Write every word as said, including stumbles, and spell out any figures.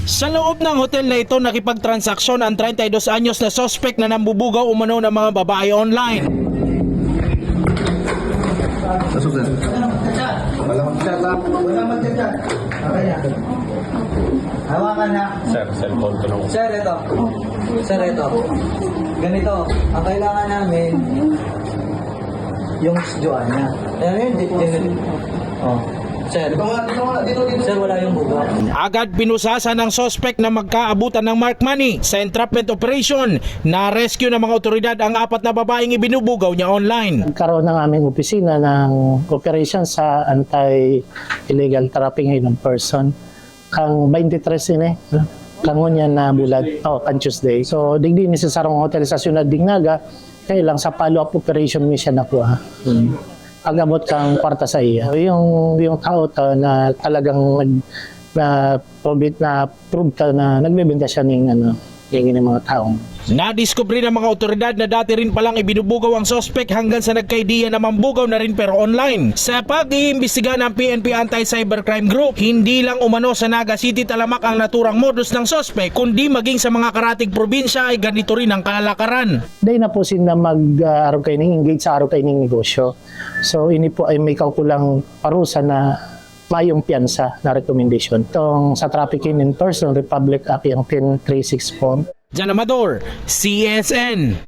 Sa loob ng hotel na ito, nakipagtransaksyon ang treinta y dos anyos na suspek na nambubugaw umano ng mga babae online. Pasok, sir. Walang mag-chat, ha? Walang mag-chat, ha? Okay na. Hawakan na. Sir, cellphone ko nung Sir, ito. Sir, ito. Ganito, ang kailangan namin, yung jowa niya. Ayan yun, di- di- Oh. Sir, Dito nga, dito nga, dito, dito. sir, wala yung buga. Agad pinusasan ng suspek na magkaabutan ng mark money. Sa entrapment operation, na-rescue ng mga otoridad ang apat na babaeng ibinubugaw niya online. Nagkaroon ng aming opisina ng operation sa anti-illegal trafficking in person. Kang twenty-three ini, kangunyan na bulan, oh, kan Tuesday. So, digdi ni sa sarong hotel sa Ciudad Dignaga, kaya lang sa follow-up operation mi siya nakuha. Pag-abot kang kwarta sa iya. Yung, yung tao ta na talagang nag, na, na prove ta na nagbebenta siya ng, ano, yung mga taong Nadiskubre ng mga otoridad na dati rin palang ibinubugaw ang suspek hanggang sa nagkaidiya na mambugaw na rin pero online. Sa pag-iimbestiga ng P N P Anti-Cybercrime Group, hindi lang umano sa Naga City talamak ang naturang modus ng suspek, kundi maging sa mga karatig probinsya ay ganito rin ang kalalakaran. Dai na po sinda mag-arog kaining engage sa arog kaining negosyo. So, ini po ay may kaukulang parusa na mayong piyansa na recommendation. Itong sa trafficking in person, Republic Act yung ten three six four. Jan Amador, C S N.